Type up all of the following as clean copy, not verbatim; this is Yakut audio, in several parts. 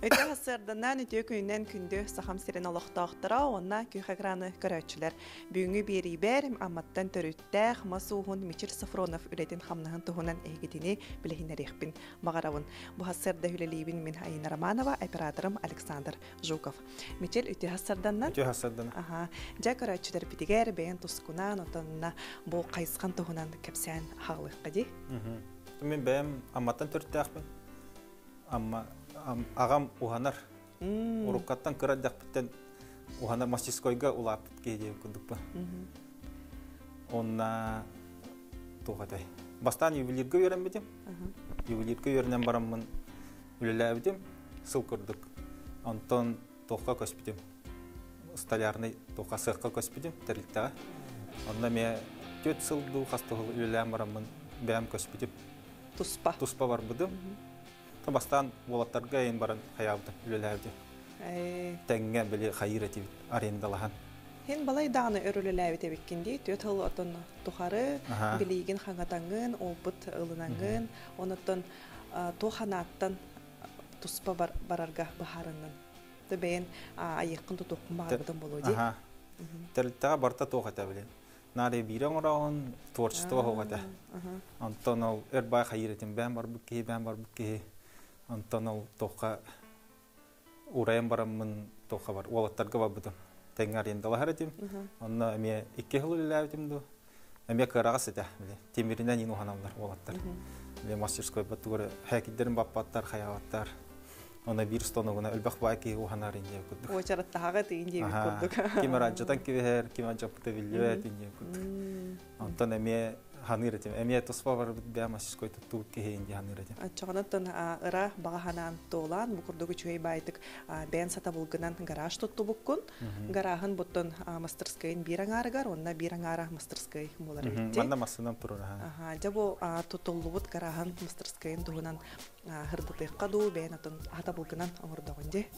Үтүө сарсыарданан, үтүө күнүнэн күндү Сахам сирин олохтоохторо уонна күөх экраны көрөөччүлэр. Бүгүҥҥү биэриибэр Амматтан төрүттээх мас ууһун Мичил Софронов үлэтин-хамнаһын туһунан эһигитини билиһиннэриэхпин баҕарабын. Бу сарсыарда үлэлиибин мин Айина Романова, операторым Александр Жуков. Мичил үтүө сарсыарданнан. Үтүө сарсыарданан. Аха. Дьэ көрөөччүлэрбитигэр бэйэн тускунаан, отонна бу хайысхан туһунан кэпсээн хаалыахха дии. Мин бэйэм Амматтан төрүттээхпин. Амма аҕам уһанар. Уруккаттан кыра эрдэхпиттэн уһанар мастерскойга улааппыт киһи диэбит курдукпун. Онна туох этэй? Бастаан ювелирга үөрэммитим. Ювелирга үөрэнэн бараммын үлэлээбитим сыл курдук. Онтон туохха көспүтүм. Столярный туохха сыахха көспүтүм тэрилтэҕэ. Онно эмиэ 4 сыл дуу хас сыл үлэлээн бараммын бэйэм көспүтүм. Туспа. Туспа барбытым. Бастаан уолаттарга эйин баран хайаабытым, үлэлээбитим. Тэҥҥэ били хайыыр этибит арендалаһан. Һин балай даҕаны өр үлэлээбит эбиккин дии. Түөрт сыл отон тухары билиигин хаҥатаҥҥын, опыт ылынаҥҥын, онуттан туох ханааттан туспа барарга быһаарыннын. Ты бэйэн айыаххын тутуоххун баҕарбытын буолуо дии. Тэрилтэҕэ барыта туох этэ билин. Наада биирэ оҥороон творчество оһох этэ. Онтон ол өр баай хайыыр этим бээн барбыт киһи, бээн барбыт киһи. Онтон ол туохха урайан бараммын туохха бар уолаттарга барбытым. Тэҥҥэ арендалаһар этим. Онно эмиэ 2 сыл үлэлээбитим дуу. Эмиэ кыараҕас этэ. Тимиринэн иин уһаналлар уолаттар. Били мастерскойбат тугу хэкиддэрин баппаттар, хайаабаттар. Онно биир станогуна элбэх баай киһи уһанар инде курдук. Уочараттаһаҕа тыын диэбит курдук. Ким аранчатан кибиһэр, ким анчаппыта биллибэт инде курдук. Онтон эмиэ ханыыр этим. Эмиэ туспа барбыт бэйэ мастерской туттубут киһи инде ханыыр этим. Оччоҕонуттан ыра баҕа ханаан туолаан, бу курдук үчүгэй баайтык бэйэн сатабылгынан гараж туттубуккун. Гарааһын буттун мастерскайын биир аҥаарыгар, онно биир аҥаара мастерскай буолар эбит. Манна массыынам турар. Дьэ бу тутуллубут гарааһын мастерскайын туһунан хырдатыахха дуу, бэйэн атын сатабылгынан оҥордоҕун дии.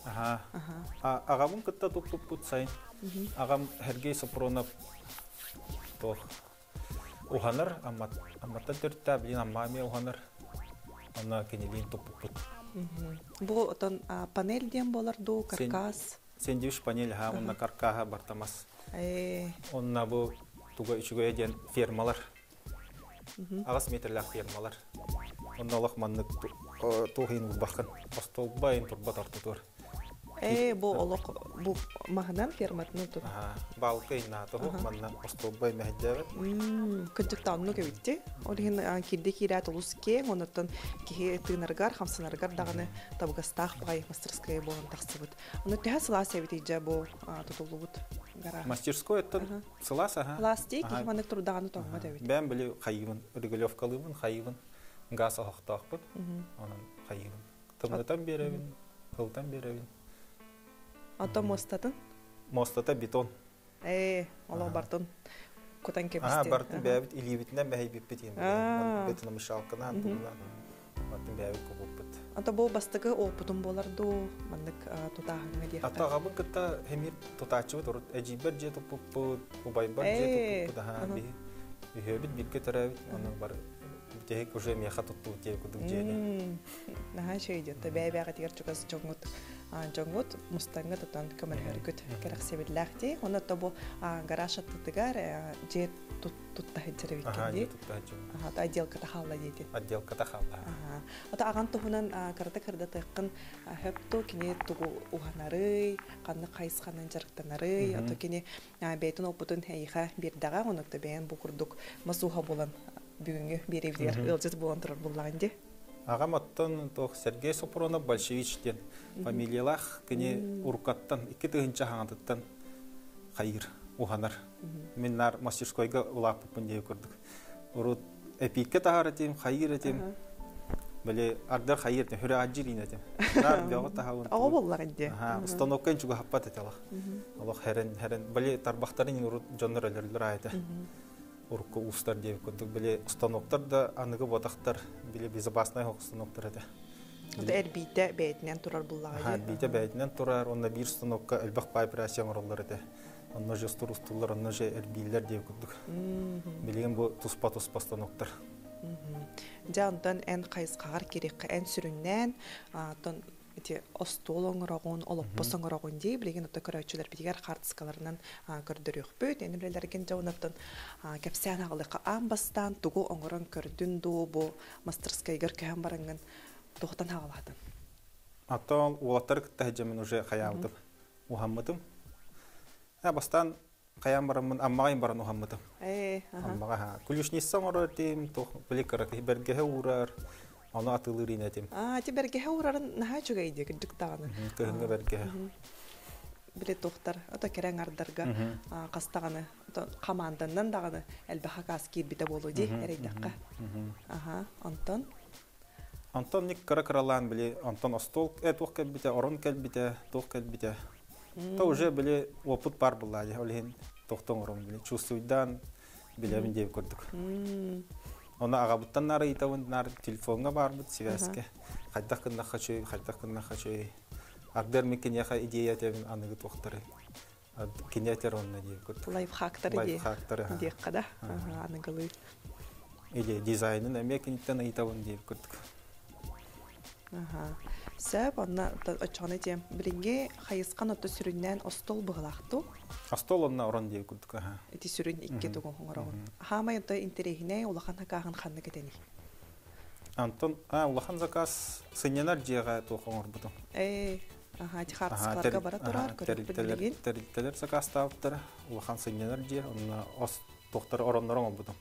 Аҕабын кытта туппуппут сайын. Аҕам Сергей Сопронов туох уһанар, Амматтан төрүттээх, билин Амма эмиэ уһанар. Онно кинилиин туппуппут. Бу отон панель диэн буолар дуу, каркас? Сэндвич панель, ха, онно каркаһа бартамас. Онно бу туга үчүгэйэ диэн фермалар. 8 метрлээх фермалар. Онно олох маннык туох иһин урбаххын. Остолба иһин турба тартутуор. Бу олох бу маһынан ферматынан тут. Балка иннаата манна остолба мэһэйдээбэт. Кырдьык оннук эбитти. Ол иһин кирде киирээт олус киэҥ, онуттан киһи тыынарыгар, хамсанарыгар даҕаны табыгастаах баҕайы мастерская буолан тахсыбыт. Ону төһө сылаас эбитий дьэ бу тутуллубут гараж? Мастерской оттон сылаас аха. Сылаас дии, киһи маннык турдаҕаны тоҥмот эбит. Бэм били хайыыбын, регулевкалыыбын, хайыыбын, газ оһохтоохпут. Онон хайыыбын. Тымнытан биэрэбин, ылтан биэрэбин. Ото муостатын? Муостата бетон. Олох бартын кутан кэбистин. Бартын бэйэбит илиибитинэн мэһэйбиппит иин. Бетономешалканан тугунан. Бартын бэйэбит купуппут. Ото бу бастакы опытым буолар дуу, маннык тутааһыҥҥа диэххэ. Ата аҕабын кытта хемир тутааччыбыт урут эдьиийбэр дьиэ туппуппут, убайбар дьиэ туппуппут аһаа биһи үһүөбүт бииргэ төрөөбүт онно бар бүтэһик уже миэхэ туттубут диэбит курдук дьиэни. Наһаа үчүгэй диэн бэйэ-бэйэҕитигэр чугас дьоҥҥут дьоҥҥут мустаҥҥа тутан көмөлөһөргүт кэрэхсэбиллээх дии. Онно то бу гараж аттытыгар дьиэ тутта сылдьар эбиккин дии. Отделката хаалла диэтин. Отделката хаалла. Ото аҕан туһунан кырата кырдатыаххын хөпту кини тугу уһанарый, ханнык хайысханан дьарыктанарый, ото кини бэйэтин опытын эйиэхэ биэрдэҕэ, онон бэйэн бу курдук мас ууһа буолан бүгүҥҥү биэрэбитигэр ыалдьыт буолан турар буллаҕын дии. Аҕам оттон туох Сергей Сопронов Большевич диэн фамилиялаах кини уруккаттан 2000 хаҥатыттан хайыыр, уһанар. Мин наар мастерскойга улааппыппын диэби курдук. Урут эпииккэ таһаар этим, хайыыр этим. Били ардар хайыыр этим, хүрэ аджирин этим. Наар бөҕө таһабын. Оҕо боллар инде. Установка чугаһаппат этэ олох. Олох херен херен. Били тарбахтарын урут дьоннор өлөрлөр аайта. Урукку уустар диэбит курдук били станоктар да аныгы ботахтар били безопасный установтар этэ. Эрбиитэ бэйэтинэн турар буллаҕа. Эрбиитэ бэйэтинэн турар, онно биир станокка элбэх операция оҥороллор этэ. Онно же устуллар, онно же эрбииллэр диэбит курдук. Билигин бу туспа-туспа станоктар. Дьэ, онтон эн хайысхаҕар кириэххэ эн сүрүннээн, онтон Ити остуол оҥороҕун, олоппос оҥороҕун дии, билигин ото көрөөччүлэрбитигэр хаартыскаларынан көрдөрүөхпүт. Эн үлэлэргин дьэ онон кэпсээн аҕалыахха аан бастаан тугу оҥорон көрдүн дуу, бу мастерскайгар көһөн бараҥҥын туохтан аҕалаатын? Оттон уолаттары кытта сылдьаммын уже хайаабытым, уһаммытым. Бастаан хайаан бараммын Аммаҕа баран уһаммытым. Аммаҕа ключница оҥорор этим, туох били кыра киһи бэргэһэ уурар, ону атыылыыр ин этим. Аа, ити бэргэһэ уурарын наһаа үчүгэй дии, кырдьык даҕаны. Кыһыҥҥы бэргэһэ. Били туохтар, ото кэрэ аҥардарга хас даҕаны, хамаанданнан даҕаны элбэх акаас киирбитэ буолуо дии, эрэйдэххэ. Аха, онтон? Онтон ник кыра-кыралаан били, онтон остуол туох кэлбитэ, орон кэлбитэ, туох кэлбитэ. То уже били опыт бар булла дии, ол иһин тохтон оҥорон били чувствуйдаан билэбин диэбит курдук. Оны аҕабыттан наар ыйытабын, наар телефоҥҥа баарбыт связька. Хайдах гыннахха үчүгэй, хайдах гыннахха үчүгэй. Ардыар мин киниэхэ идея этэбин аныгы туохтары. Кини этэр онно диэбит курдук. Лайфхактары Лайфхактары. Диэххэ да, аныгылыы. Или дизайнын эмиэ киниттэн ыйытабын диэбит курдук. Сөп, онно оччоҕуна диэм, билиҥҥи хайысхан ото сүрүннээн остуол быһылаахтуу? Остуол онно орон диэбит курдук, аха. Ити сүрүн икки тугу оҥороҕун. Хаамай ото интэриэһинэй улахан хакааһын ханнык этэний? Антон, улахан заказ сынньанар дьиэҕэ туох оҥорбутум. Аха, ити хаартыскаларга бара турар, көрүппүт билигин. Тэрилтэлэр заказтаабыттара, улахан сынньанар дьиэ, онно ос туохтары ороннору оҥорбутум.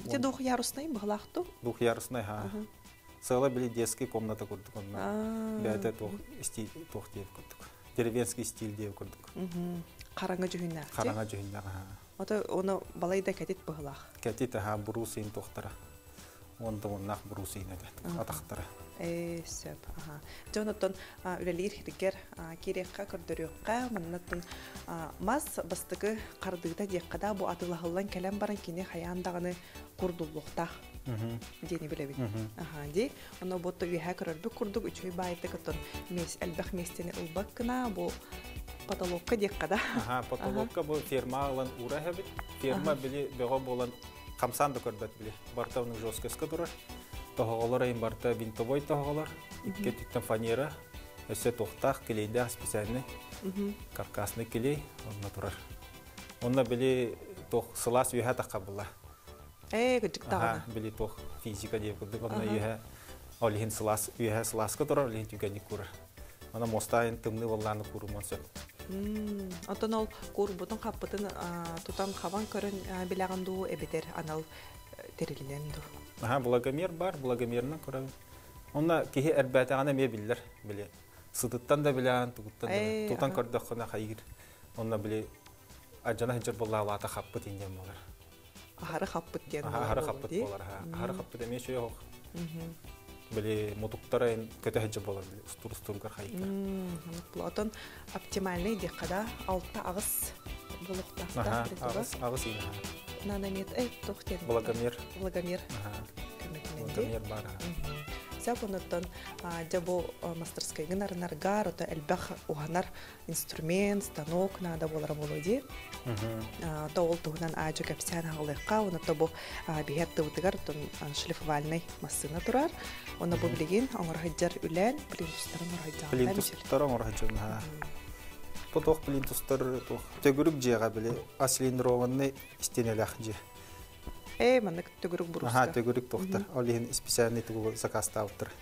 Ити двухъяруснай быһылаахтуу? Двухъяруснай, ха. Сыала били детский комната курдук онно. Бэйэтэ туох стиль туох диэбит курдук. Деревенский стиль диэбит курдук. Хараҥа дьүһүннээх. Хараҥа дьүһүннээх, аха. Ото ону балай да кэтит быһылаах. Кэтит, аха, буруус иин туохтара. Уон да уоннаах буруус иин этэ, атахтара. Сөп, аха. Дьон оттон үлэлиир сиргэр киириэххэ, көрдөрүөххэ, маннаттан мас бастакы хардыыта диэххэ да, бу атыылаһыллан кэлэн баран кини хайаан даҕаны курдуллуохтаах диэни билэбин. Аха, ди. Ону бу үөһэ көрөрбүт курдук үчүгэй баайдык оттон элбэх миэстэни ылбак гына бу потолокка диэххэ да. Аха, потолокка бу ферма ылан уура эбит. Ферма били бөҕө буолан хамсаан да көрбөт били. Барта оның жесткоска турар. Тоһоҕолор айын барта винтовой тоһоҕолор. Икки өттүттэн фанера. Өссө туохтаах клейдээх специальный каркасный клей онно турар. Онно били туох сылаас үөһэ тахха була. Кырдьык даҕаны. Били туох физика диye курдук онно үөһэ ол иһин сылаас үөһэ сылааска турар, ол иһин түгэнник курар. Ана мостаайын тымныы боллааны куруман сөп. Оттон ол курбутун хаппытын тутан хабан көрөн билэҕин дуу, эбэтэр анал тэрилинэн дуу? Аха, влагомер бар, влагомерынан көрөбүн. Онно киһи эрбээтэҕинэ эмиэ биллэр, били. Сытыттан да билээн, тугуттан да тутан көрдөххүнэ хайыыр. Онно били адьана сылдьар буоллаалаата хаппыт индиэн буолар. Аһары хаппыт диэн буолар. Аһары хаппыт буолар. Аһары хаппыт эмиэ үчүгэй оһох. Били мутуктара көтө сылдьар буолар били устур-устургар хайыта. Отон оптимальный диэххэ да 6-8 буолуохтаах. 8 иин. Нанометр, туох диэн? Влагомер. Влагомер. Влагомер бар. Сөп, онуттан дьэ бу мастерскайгын арынаргар ото элбэх уһанар инструмент, станок наада буолара буолуо дии. То ол туһунан аадьу кэпсээн аҕалыахха, онута бу биһи аттыбытыгар шлифовальный массыына турар. Онно бу билигин оҥоро сылдьар үлээн плинтустарын оҥоро сылдьаҕын. Плинтустары оҥоро сылдьабын. Бу туох плинтустар туох төгүрүк дьиэҕэ били ацилиндрованный истиэнэлээх дьиэ. Маннык төгүрүк буруска. Аха, төгүрүк туохтар. Ол иһин специальный тугу заказтаабыттар.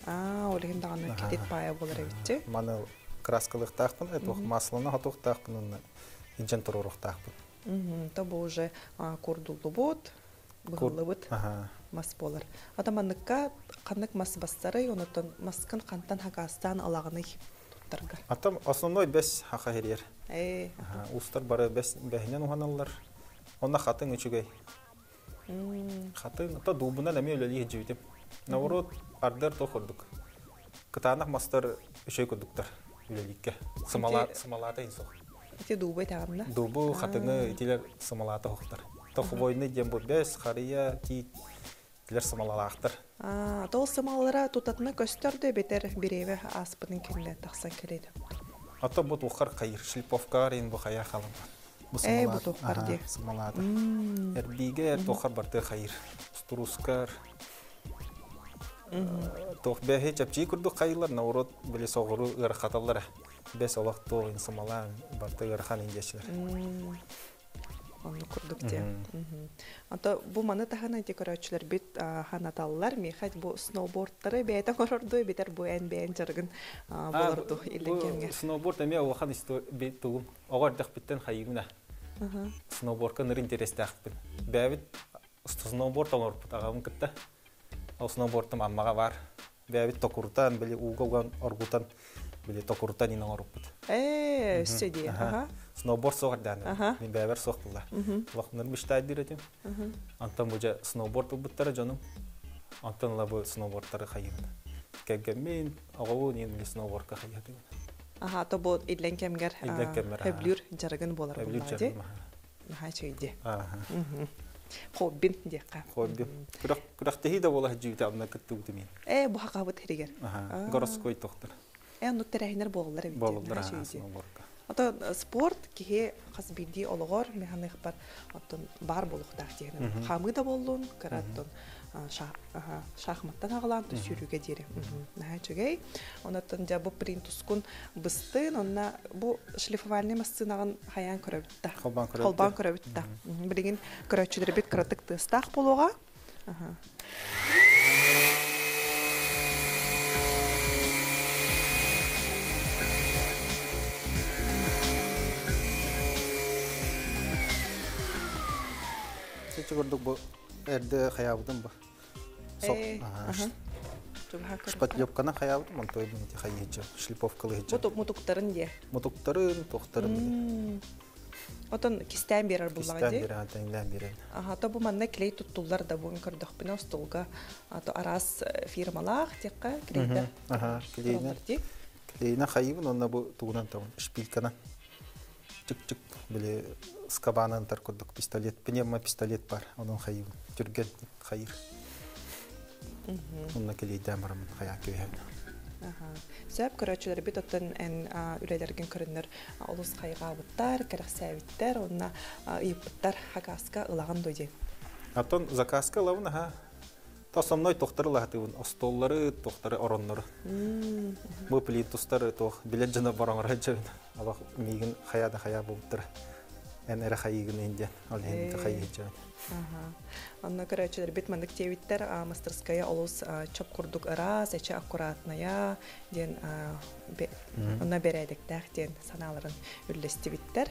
Аа, ол иһин даҕаны кэтит паайа буолар эбитчи. Маны краскалыахтаахпын, туох масланы хотуохтаахпын, уонна илдьэн туруоруохтаахпын. То бу уже курдуллубут, быһыллыбыт мас буолар. Ата манныкка ханнык мас бастарый, онотон маскын хантан хакаастаан алаҕыный туттарга? Атам основной бэс хаха херер. Устар бары бэс бэһинэн уһаналлар. Онно хатыҥ үчүгэй. Хатыҥ, то дуубунан эмиэ үлэлии сылдьыбытым. Наоборот, ардар туох курдук. Кытаанах мастар үчүгэй курдуктар үлэлииккэ. Сымала, сымалаата иһин суох. Ити дуубу этэҕин да? Дуубу, хатыҥы итилэр сымалаата оһохтор. То хвойный диэн бу бэс, харыйа, тиит итилэр сымалалаахтар. Тол сымалалара тутатына көстөр да эбэтэр бириэмэ ааспытын кэннэ тахсан кэлиэ. А то бу туоххар хайыр, шлиповкаҕар иһин бу хайа халым. Бу Бу туоххар дии. Сымалаата. Эрбиигэ туоххар барты хайыр. Устуруускар. Туох бэһи чэпчии курдук хайылар, наоборот, били соҕуруу ыарахаталлара. Бэс олох туох инсымалаан барта ыарахан индиэчилэр. Оннук курдук диэ. Ото бу маны таһынан ити көрөөччүлэрбит ханаталлар. Миэхэ бу сноубордтары бэйэтэ оҥорорду эбэтэр бу эн бэйэн дьарыгын буоларду иллэҥ кэмҥэ. Сноуборд эмиэ улахан тугум. Оҕо эрдэхпиттэн хайыыбын Сноубордка ныр интерестэхпин. Бэйэбит сноуборд оҥорбут аҕабын кытта. Ол сноубордум Аммаҕа баар. Бэйэбит токурутан, били ууга уган оргутан, били токурутан ин оҥоруппут. Ээ, өссө дии. Сноуборд суох эрдэҕинэ. Мин бэйэбэр суох буолла. Улаханнар мечтайдыыр этим. Онтон бу дьэ сноуборд ылбыттара дьонум. Онтон ыла бу сноубордтары хайыыбын. Кэргэммин, оҕобун иин били сноубордка хайыатыбын. Аха, то бу иллэҥ кэмгэр хөблүүр дьарыгын буолар буоллаҕа дии. Наһаа үчүгэй дии. Хоббин диэххэ. Хобби. Күрэхтэһии да буола сылдьыбыта онно кыттыбытым мин. Ээ, бу хахабыт хэригэр. Городской тохтор. Ээ, оннук тэрээһиннэр буолаллар эбит. Буолаллар, сноубордка. Ото спорт киһи хас биирдии олоҕор механыхпар оттон баар буолуохтаах диэн. Хаамыы да буоллун, кыра оттон шахматтан аҕалаан сүүрүүгэ диэри. Наһаа үчүгэй. Онон дьэ бу принтускун быстын, онно бу шлифовальный массыынаҕын хайаан көрөбүт да. Холбоон көрөбүт да. Билигин көрөөччүлэрбит кыратык тыастаах буолуоҕа. Сече курдук бу эрдэ хаябытым бу. Шпатлевканы хаябытым, онтой бу хайыһыччы, шлиповкалыһыччы. Мутуктарын дие. Мутуктарын, туохтарын. Отон кистээн биэрэр буллаҕа дии. Кистээн биэрэн, тэҥнээн биэрэн. Аха, то бу манна клей туттуллар да бу көрдөхпүнэ остуолга то араас фирмалаах диэххэ клейдэр. Аха, клейнер. Клейна хайыбын онно бу тугунан табын шпильканан. Чык-чык били скабанан тар курдук пистолет, пневмо пистолет бар, онон хайыбын. Түргэн хайыр. Онно клейдээн бараммын хайаан кэбиһэбин. Сөп көрөөччүлэрбит оттон эн үлэлэргин көрөннөр олус хайҕаабыттар, кэрэхсээбиттэр уонна ыйыппыттар хакаска ылаҕын дуо диэн. Оттон заказка ылабын аха. Тосомной тохтары ылаһатыбын, остуоллары, тохтары, ороннору. Бу плитустары туох билэр дьоно бороҥоро дьэбин. Олох миигин хайа да хайа буолбуттара. Эн эрэ хайыгын индиан, ол иһин хайыы дьэбин. Онно көрөөччүлэрбит маннык диэбиттэр, мастерская олус чоп курдук ыраас, эчи аккуратная диэн онно бэрээдэктээх диэн санааларын үллэстибиттэр.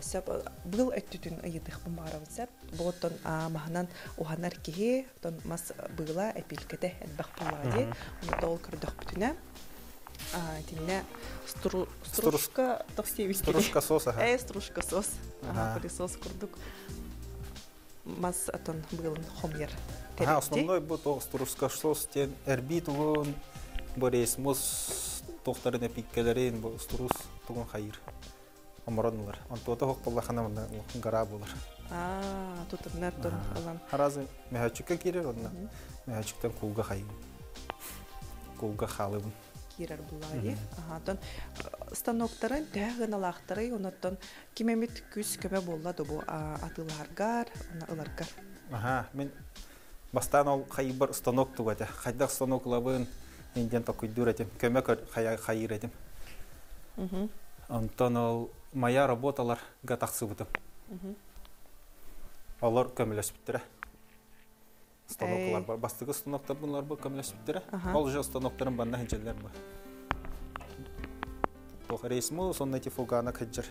Сөп быыл өттүтүн ыйытыахпын баҕарабын сөп. Бу оттон маһынан уһанар киһи, оттон мас быыла эпилкэтэ элбэх буоллаҕа дии. Онно ол көрдөхпүтүнэ итиннэ стружка Стружка сос аха. Э, стружка сос. Аха, пылесос курдук мас атын быылын хомуйар. Аха, основной бу то стружка сос диэн эрбии тугун бу рейсмус туохтарын эпиккэлэрин бу струс тугун хайыр оморон ылар. Онтуота хох боллахана манна гора болар. Аа, тутуннар тон ылан. Харазы мөһөчүккэ киирэр онно. Мөһөчүктэн кулга хайын. Кулга халыбын. Киирэр буллаҕа дии. Аха, станоктарын төһө гыналаахтарый, оннуттан ким эмит күс көмө буолла да бу атыылаһаргар, уонна ыларгар? Аха, мин бастаан ол хайыбар станок туга этэ. Хайдах станок ылабын, диэн токуйдуур этим, көмө хайыыр этим. Онтон ол моя работаларга тахсыбытым. Олор көмөлөспүттэрэ. Станоклар бар. Бастакы станоктар булар бу көмөлөспүттэрэ. Ол же станоктарын банна хиджеллер бу. Туох рейсму сонно эти фугана кыджыр.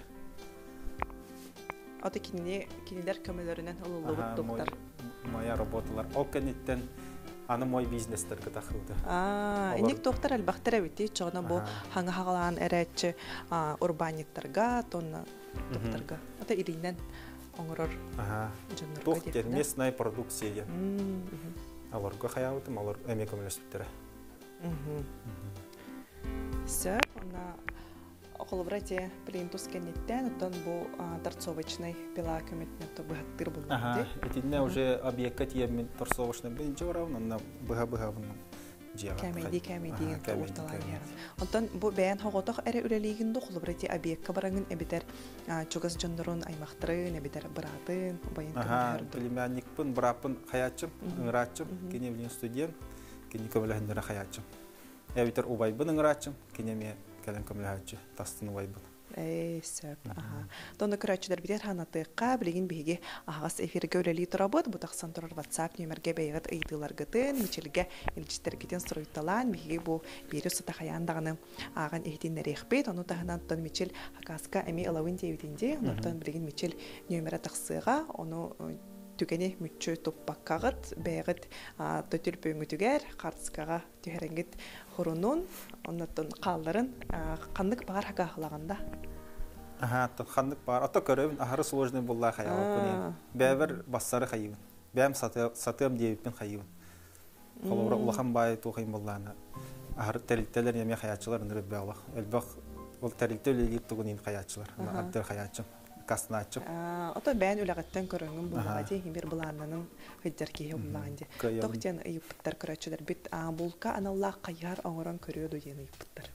Аты кинини кинилер көмөлөрүнэн ылыллыбыт доктор. Моя работалар. Ол кэнниттэн аны мой бизнестерге тахылды. Аа, инник доктор элбэхтэр эбити, чоҕуна бу хаҥа хаҕалаан эрээччи урбаанньыттарга, тонна докторга. Ата илиинэн оҥорор дьоннорго Туох диэн местная продукция диэн. Алорга хаябытым, алор эмиэ көмөлөспүттэрэ. Сөп, онна холобура те плинтус кэнниттэн, оттон бу торцовочный пила көмөтүнэн то быһаттыыр буллар. Итиннэ уже объекка тиийэммин торцовочный быһа барабын, онно быһа-быһабын Кээмэйдии кээмэйдиигин уурталаан иһэр. Онтон бу бэйэн хоҕотох эрэ үлэлиигин ду холобура ити объекка бараҥын эбитэр чугас дьоннорун, аймахтарын, эбитэр быраатын, убайын көмөлөһөр. Племянникпын, бырааппын хаяччым, ыҥырааччым, кини билин студент. Кини көмөлөһүннэрэ хайааччым. Эбэтэр убайбын ыҥырааччым, кини эмиэ кэлэн көмөлөһөөччү, тастын убайбын. Ээ, сөп. Аха. Тонна көрөөччүлэрбитигэр ханатыахха, билигин биһиги аһаҕас эфиргэ үлэлии турабыт. Бу тахсан турар WhatsApp нүөмэргэ бэйэҕит ыйытыыларгытын, Мичилгэ илдьиттэргитин суруйталаан, биһиги бу биири сута хайаан даҕаны ааҕан иһитиннэриэхпит. Ону таһынан оттон Мичил Хакаска эмиэ ылабын диэбитин дии. Онтон билигин Мичил нүөмэрэ тахсыаҕа. Ону түгэни мүччү туппаккаҕыт, бэйэҕит төтүл бүҥҥүтүгэр, хартыскаҕа түһэрэҥҥит хурунун, оннуттан хаалларын ханнык баҕар хакаахылаҕын да? Аха, ханнык баҕар. Ото көрөбүн, аһары сложный буллаа хайаабаппын. Бэйэбэр бассары хайыбын. Бэйэм сатыам диэбиппин хайыбын. Холобура, улахан баай туох буллаана. Аһары тэрилтэлэр эмиэ хаяччылар ынырып бэҕлах. Элбэх ол тэрилтэ үлэлиир тугун иин хаяччылар. Ардыр хаяччым. Каснааччым. Ото бэйэн үлэҕиттэн көрөҥҥүн буллаҕа дии, бир былааннанын сылдьар киһи буллаҕын дии. Тох диэн ыйыппыттар көрөөччүлэрбит булка аналлаах хайыһар оҥорон көрүө ду диэн ыйыппыттар.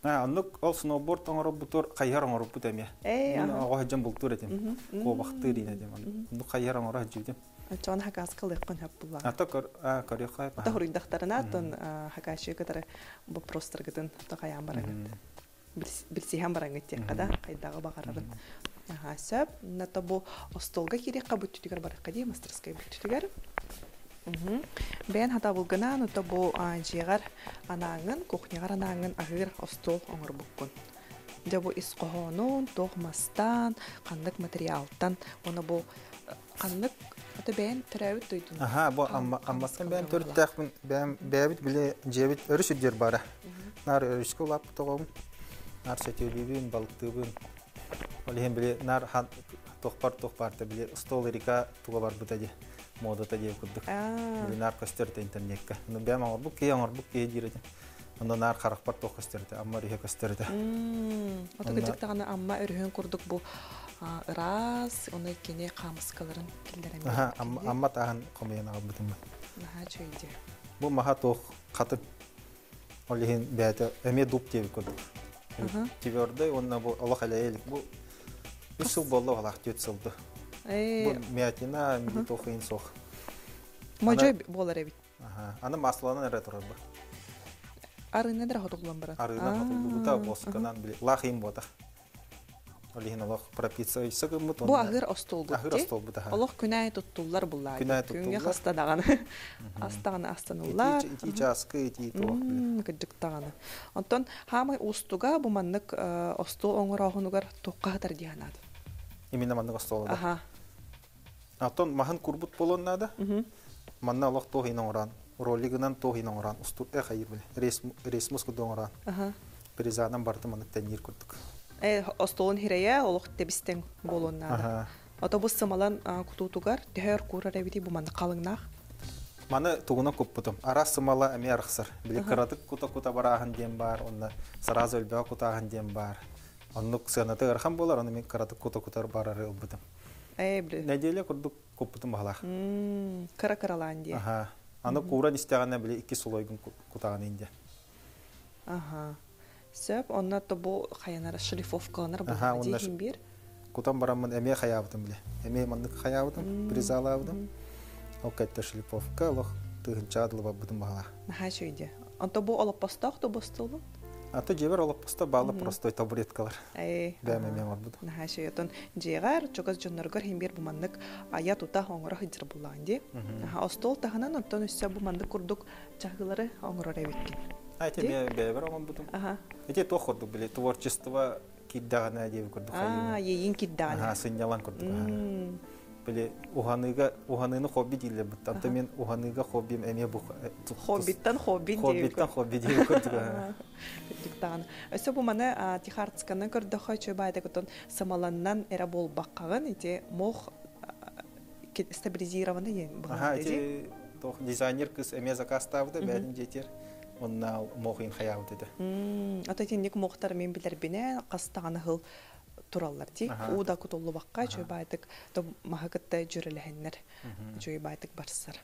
Оннук ол сноуборд оҥоробутур хайыһар оҥорбут эмиэ. Мин оҕо сылдьан бултуур этим. Куобахтыыр иин этим. Оннук хайыһар оҥоро сылдьыбытым. Оччоҕуна хакааска ылыаххын сөп буллаҕа. Ато көрүөххэ. Ото хоруйдахтарына, оттон хакааччы кытары вопростаргытын хайаан бараҥыт. Билсиһэн бараҥҥыт диэххэ да, хайдаҕы баҕарарын. Аха, сөп. Нато бу остуолга киириэххэ бүттүтүгэр барыахха дии, мастерскай бүттүтүгэр. Бэйэн хатабылгынан, ото бу дьиэҕэр анааҥын, кухняҕар анааҥын аһыыр остуол оҥорбуккун. Дьэ бу ис хоһоонун, туох мастан, ханнык материалтан, уонна бу ханнык ото бэйэн төрөөбүт дойдун. Аха, бу Амматтан бэйэм төрүттээхпин, бэйэм бэйэбит били дьиэбит өрүс үрдүгэр баара. Наар өрүскэ улааппыт оҕобун. Наар сөтүөлүүбүн, балыктыыбын. Ол иһин били наар туохпар туох баарта били стол река туга барбыта дии модата диэ курдук. Били наар көстөр этэ интернекка. Ну бэйэм оҥорбут киһи оҥорбут киһи диир этим. Онно наар харахпар туох көстөр этэ, Амма өрүһэ көстөр этэ. Ото кырдьык даҕаны Амма өрүһүн курдук бу ыраас, ону кини хаамыскаларын киллэрэн Аха, Амма тааһын хомуйан аҕалбытым. Наһаа үчүгэй дии. Бу маһа туох хатын. Ол иһин бэйэтэ эмиэ дуб диэбит курдук. Твердый уонна бу олох элэйэ илик. Бу үс сыл буолла олах түөрт сылды. Бу мятина, туох иһин суох. Модьой буолар эбит. Аны масланан эрэ турар бу. Арыынан эрэ хотуллан баран. Арыынан хотуллубута босканан били лаах иһин буотах. Ол иһин олох пропица ыйса гыммыт. Бу аһыыр остуолбут. Аһыыр остуолбут аха. Олох күнэ туттуллар буллаа. Күнэ туттуллар. Күҥҥэ хаста даҕаны. Астаҕаны астаныллар. Итии чааскы, итии туох. Кырдьык даҕаны. Онтон хаамай уустуга бу маннык остуол оҥорооһунугар туохха сытар дии санаат. Именно маннык остуол да. Аха. Оттон маһын курбут буолуон наада. Манна олох туох иһин оҥорон, ролигынан туох иһин оҥорон, устур э хайыр били, рейсмус курдук оҥорон. Призанан барыта маннык тэнниир курдук. Остуолун хирэйэ олох тэбистең буолуон наада. Ото бу сымалан кутуутугар төһөр куурар эбити бу маннык халыҥнаах. Маны тугунан куппутум. Араас сымала эмиэ арахсар. Били кыратык кута-кута барааһын диэн баар, онно сразу өлбөҕө кутааһын диэн баар. Оннук сыаната ыарахан буолар, ону мин кыратык кута-кутар барары ылбытым. Ээ, Нэдиэлэ курдук куппутум баһалаах. Кыра-кыралаан диye. Аха. Аны кууран истэҕинэ били икки слойгун кутаҕын инде. Аха. Сөп, онно то бу хайанар шлифовкаланар буолла дии биир. Кутан бараммын эмиэ хайаабытым биле. Эмиэ маннык хайаабытым, призалаабытым. Ол кэтте шлифовка олох тыһынчаа дылы барбытым баһалаах. Наһаа үчүгэй Онто бу олоппостоох да бостуолун? Ато дьиэбэр олоппосто баала простой табуреткалар. Бэйэм эмиэ оҥорбутум. Наһаа үчүгэй. Отон дьиэҕэр чугас дьонноргор иһин биир бу маннык айа тута оҥоро сылдьар буллаҕын дии. Остуол таһынан оттон өссө бу маннык курдук чаһыылары оҥорор эбиккин. А ити эмиэ бэйэбэр оҥорбутум. Ити туох курдук били творчество киирдэҕинэ диэби курдук Аа, иэйиин киирдэҕинэ. Аха, сынньалаҥ курдук. Били уһаныыга уһаныыны хобби дииллэр бытта. Антон мен уһаныыга хоббим эмиэ бу Хоббиттан хобби Хоббиттан хобби диэби курдук. Кырдьыктаҕын. Өссө бу маны Тихардсканы көрдөххө үчүгэй баайдагытын самаланнан эрэ буолбаккаҕын ити мох стабилизированный диэн Аха, ити дизайнер кыз эмиэ заказтаабыта бэйэтин дьиэтигэр онна мох иин хайаабыт этэ. Ата итинник мохтар мен билэрбинэ хастаҕаны хыл тураллар дии. Уу да кутуллубакка үчүгэй баайдык маһы кытта дьүрэлэһэннэр үчүгэй баайдык барсар.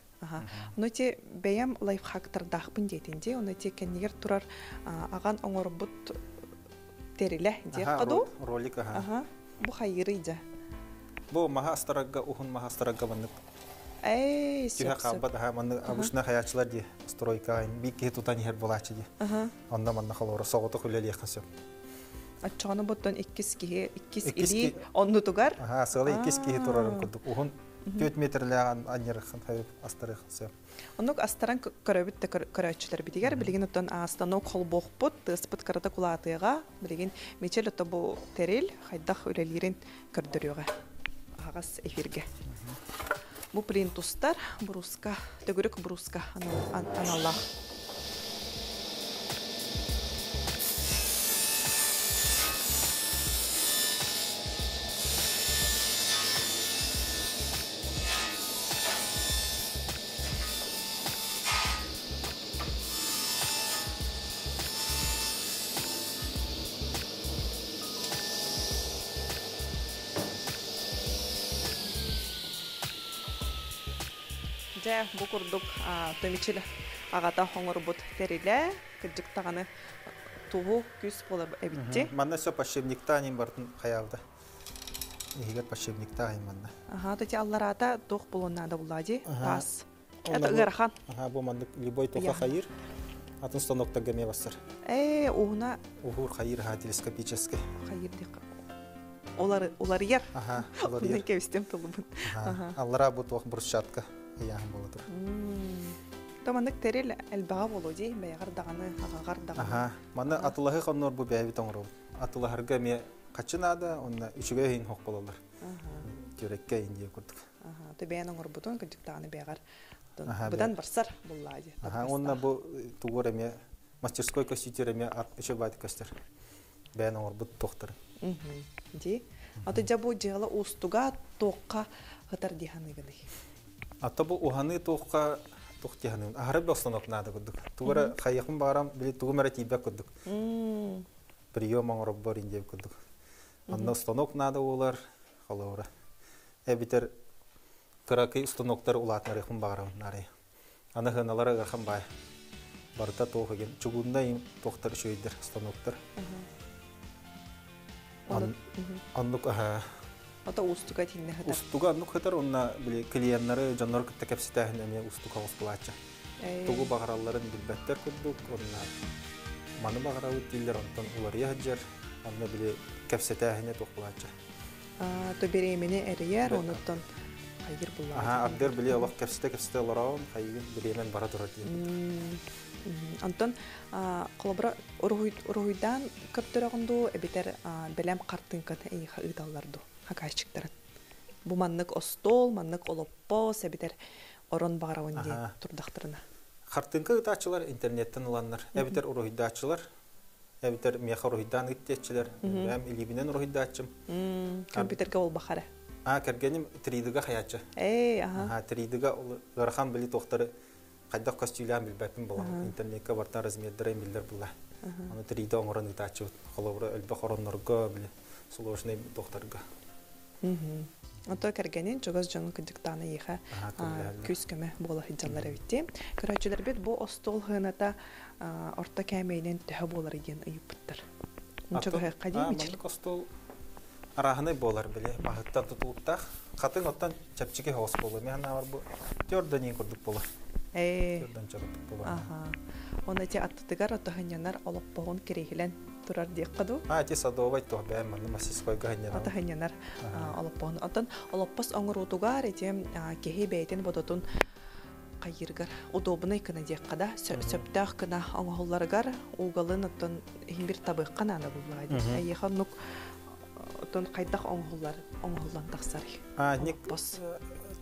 Ону ити бэйэм лайфхактардаахпын диэтин дии. Ону ити кэннигэр турар аҕан оҥорбут тэрилэ диэххэ дуу? Ролик аха. Бу хайыырый дьэ? Бу маһы астарарга уһун маһы астарарга маннык. Эй, Түһэ сөп, сөп. хаалбат аха манны обычно хаячылар ди стройка бир киһи тутан иһэр булааччы ди. Онно манна холоро соҕотох үлэлиэххин сөп. Оччоҕуна буттан иккис киһи, иккис илии оннутугар. Аха, сыала иккис киһи турарын курдук. Уһун 4 метрлээх анньарыххын хайып астарыххын сөп. Оннук астаран көрөбүт да көрөөччүлэрбитигэр билигин оттон станок холбуохпут, тыаспыт кырата кулаатыаҕа, билигин Мичел ото бу тэрил хайдах үлэлиирин көрдөрүөҕэ. Аһаҕас эфиргэ. Бу плинтустар бруска, төгүрүк бруска аналлаах. Дьэ, бу курдук Томичил аҕата оҥорбут тэрилэ, кырдьык даҕаны туһу күс буолар эбитти. Манна все подшипниктаан бартын хайаабыта. Иһигэр подшипниктаах манна. Аха, то аллараата туох булуон наада булла дии? Таас. Это ыарахан. Аха, бу маннык любой тоха хайыр. Атын станоктарга эмиэ бассар. Ээ, уһуна. Уһуур хайыр аха телескопический. Хайыр дии. Олар уларыйар. Аха, уларыйар. Кэбистем тылыбын. Аха. Аллара бу туох брусчатка ыйааһын буола турар. То маннык тэрил элбэҕэ буолуо дии, бэйэҕэр даҕаны, аҕаҕар даҕаны. Аха. Манна атылаһы хоннор бу бэйэбит оҥоробут. Атылаһарга эмиэ хаччы наада, онно үчүгэй иһин хоқ болалар. Түрекке индия курдук. Ага, бэйэн оҥорбутун кырдьыктаҕына бэйэҕэр быдан барсар буллаа дии. Аха, уонна бу тугур эмиэ мастерской көстүүтүр эмиэ үчүгэй баайдык көстөр. Бэйэн оҥорбут туохтарын. Дии. Аты дьэ бу дьыала уустуга туохха хытар дии саныыгыный? Ата бу уһаныы туохха туох дии саныыбын. Аһары босонок наада курдук. Тугу эрэ хайыахым баарам, били тугум эрэ тиийбэт курдук. Прием оҥороббор индия курдук. Онно станок наада буолар, холобура. Эбитэр кыракый станоктар улаатынарыахпын баҕарабын арай. Аны сыаналара ыарахан баай. Барыта туох игин чугуннай туохтар үчүгэйдэр станоктар. Оннук аха. Ото устуга тинне хытар. Устуга оннук хытар онна били клиеннары дьоннору кытта кэпсэтээһин эмиэ устука оҕус Тугу баҕаралларын билбэттэр курдук, онно маны баҕарабыт дииллэр, онтон уларыйа сылдьар, онно били кэпсэтээһинэ туох булааччы. То бириэмини эрийэр, онуттан хайыр буллаҕа. Аха, ардыар били олох кэпсэтэ-кэпсэтэ олороон, хайыгын бириэмэн бара турар диэн. Онтон холобура уруһуйдаан көрдөрөҕүн дуу, эбэтэр бэлэм хартыыҥканы эйиэхэ ыыталлар дуу, хакаайчыктарын? Бу маннык остуол, маннык олоппос, эбэтэр орон баҕарабын диэн турдахтарына. Хартыыҥка ыытааччылар интернеттэн ыланнар, эбэтэр уруһуйдааччылар, эбэтэр миэхэ уруһуйдаан ыыт диэччилэр, бэйэм илиибинэн уруһуйдааччым. Компьютерга буолбахара. А, кэргэним 3D-га хаяччы. Эй, аха. Аха, 3D-га ыарахан били туохтары хайдах көстүүлээн билбэппин була. Интернетка бартан размердара биллэр була. Аны 3D оҥорон ыытааччыбыт. Холобура, элбэх ороннорго, били сложный туохтарга. Ото кэргэнин чугас дьоҥҥо кырдьыктаан эйиэхэ күүс-көмө буола сылдьаллар эбит. Көрөөччүлэрбит бу остуол сыаната орто кээмэйинэн төһө буолар диэн ыйыппыттар. Чугаһыахха дии Мичил. Маннык остуол арааһынай буолар били маһыттан тутулуктаах. Хатыҥ оттон чэпчэки соҕус буолуо. Мин санаабар бу төрдөн курдук буолар. Төрдөн чоротук буолар. Аха. Оны ити аттытыгар отоһунньанар олоппоһун кириһилэн турар диэххэ дуу? А, ити садовай туох бэйэм манна мастерскойга ханньанабын. Отоһунньанар олоппоһун. Оттон олоппос оҥоруутугар ити киһи бэйэтин бодотун хайыыргар удобнай гына диэххэ да, сөптөөх гына оҥоһулларыгар угалын оттон иһин бир табыахха наада буллаҕа дии. Эйиэхэ оннук оттон хайдах оҥоһуллар оҥоһуллан тахсарый? А, ник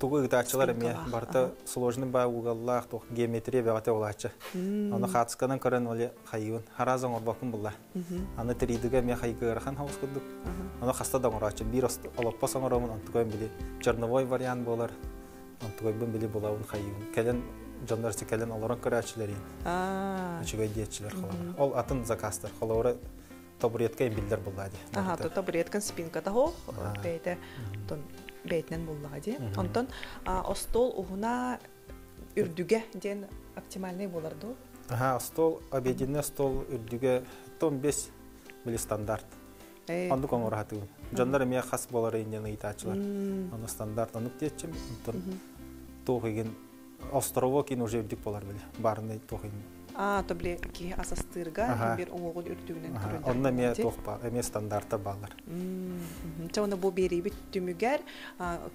тугу ыытааччылар эмиэ барыта сложный баа угаллаах туох геометрия бэҕэтэ улааччы. Аны хаацканан көрөн оле хайыын харааз оҥорбоккун булла. Аны 3D-га эмиэ хайгы ыарахан хаус курдук. Аны хаста да оҥорооччу биир олоппос оҥоромун онтугайын били черновой вариант буолар. Онтугайбын били булабын хайыын. Кэлэн дьоннор кэлэн олорон көрөөччүлэрин. Үчүгэй диэччилэр холобура. Ол атын заказтар холобура табуретка биллэр булла ди. Аха, то табуретка спинката хоох, бэйэтэ онтон бэйэтинэн буллаҕа дии. Онтон остуол уһуна үрдүгэ диэн оптимальный буолар дуу? Аха, остуол, обеденный стол үрдүгэ том 5 били стандарт. Оннук оҥоро сатыыбын. Дьоннор эмиэ хас буолар иннин ыйытааччылар. Ону стандарт оннук диэччим. Онтон Туох игин островок ин уже үрдүк болар били. Барный туох ин. А, то били киһи асастыырга бир оҥоҕун үрдүгүнэн көрүллэр. Онно эмиэ туох ба, эмиэ стандарта баалар. Чэ, онно бу биэриибит түмүгэр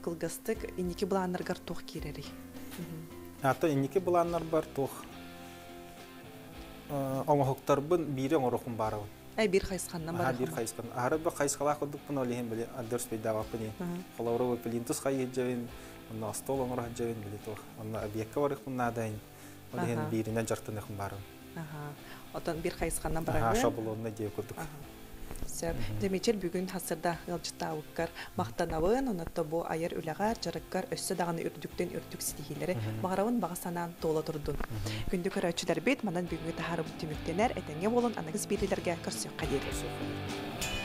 кылгастык инники былааннаргар туох киирэрий? Ата инники былааннарбар туох оҥоһуктарбын биири оҥорохун баарабын. Ай биир хайысханнан бар. Биир хайысхан. Аһары бу хайысхалаах курдукпун ол иһин били аддырс пейдаабаппын. Холобура плинтус хайыһыджабин, онно остуол оҥоро сылдьабын били туох. Онно объекка барыахпын наадайын. Ол иһин бииринэн дьарыктаныахпын баарым. Отон биир хайысханнан бараҕын. Шаблонна диэ курдук. Сөп. Дмитрий бүгүн хасырда ыалдьыттаабыккар махтанабын, онон бу айар үлэҕэр, дьарыккар өссө даҕаны үрдүктэн үрдүк ситиһиилэри баҕарабын баҕа санаан туола турдун. Күндү көрөөччүлэрбит, манан бүгүҥҥү таһаарыбыт түмүктэнэр, этэҥҥэ буолун аныгыс биэриилэргэ көрсүөххэ диэри.